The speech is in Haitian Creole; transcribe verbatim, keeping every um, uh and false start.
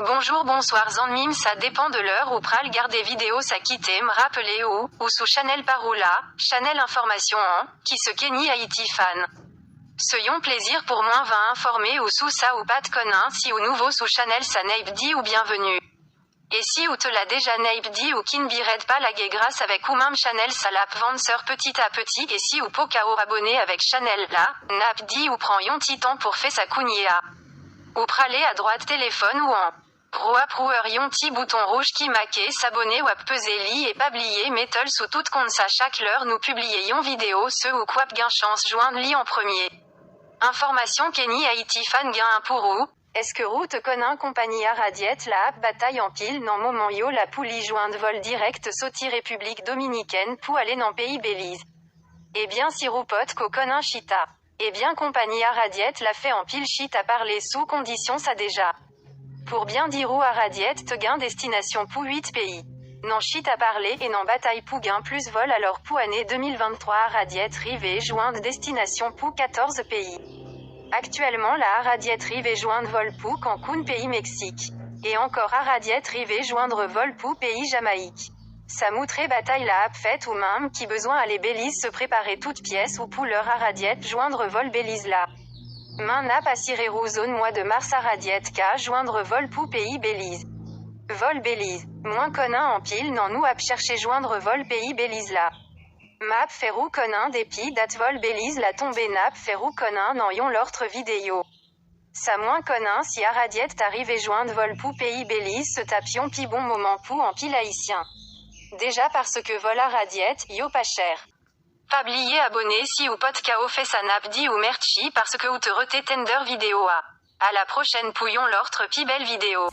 Bonjou, bonswa zanmi m, sa depann de lè ou pral gade videyo sa. Kite m raple ou, ou sou chanèl pa ou la, chanèl enfòmasyon an, ki se Kenny Haiti Fan. Se yon plezi pou mwen va enfòme ou sou sa ou pa t konnen. Si ou nouvo sou chanèl sa, n ap di ou byenveni. E si ou te la deja, n ap di ou kenbe rèd, pa lage, gras avèk ou menm chanèl sa l ap vanse piti a piti. E si ou poko abòne avèk chanèl la, n ap di ou pran yon ti tan pou fè sa kounye a. Ou prale a dwat telefòn ou an. Ou ap wè yon ti bouton wouj ki make s'abonner, w ap peze li e pa bliye mete l sou tout kont sa, chak lè nou pibliye yon videyo, se ou k ap gen chans jwenn li an premye. Enfòmasyon Kenny Haiti Fan gen pou ou. Èske ou te konnen konpayi Arajet la ap batay anpil nan moman yo la pou li jwenn vòl dirèk soti Repiblik Dominikèn pou ale nan peyi Beliz? Ebyen, si ou potko konnen chita. Ebyen, konpayi Arajet la fè anpil chita pale sou kondisyon sa deja. Pou byen di ou, Arajet te gen destinasyon pou uit peyi. Nan chita pale e nan batay pou gen plis vòl, alò pou ane de mil venntwa, Arajet rive jwenn destinasyon pou katòz peyi. Aktyèlman la, Arajet rive jwenn vòl pou Cancun, peyi Meksik. E ankò, Arajet rive jwenn vòl pou peyi Jamayik. Sa montre batay la ap fèt. Ou menm ki bezwen ale Beliz, se prepare tout pyès ou pou lè Arajet jwenn vòl Beliz la. Men n ap asire ou, zòn mwa de mas, Arajet ka jwenn vòl pou peyi Beliz. Vòl Beliz. Mwen konnen anpil nan nou ap chèche jwenn vòl peyi Beliz la. M ap fè ou konnen depi dat vòl Beliz la tonbe, n ap fè ou konnen nan yon lòt videyo. Sa mwen konnen, si Arajet ta rive jwenn vòl pou peyi Beliz, se t ap yon pi bon moman pou anpil Ayisyen. Deja paske vòl Arajet yo pa chè. Pa bliye abòne si ou potko fè sa, n ap di ou mèsi paske ou te rete tann videyo a. A la pwochèn pou yon lòt pi bèl videyo.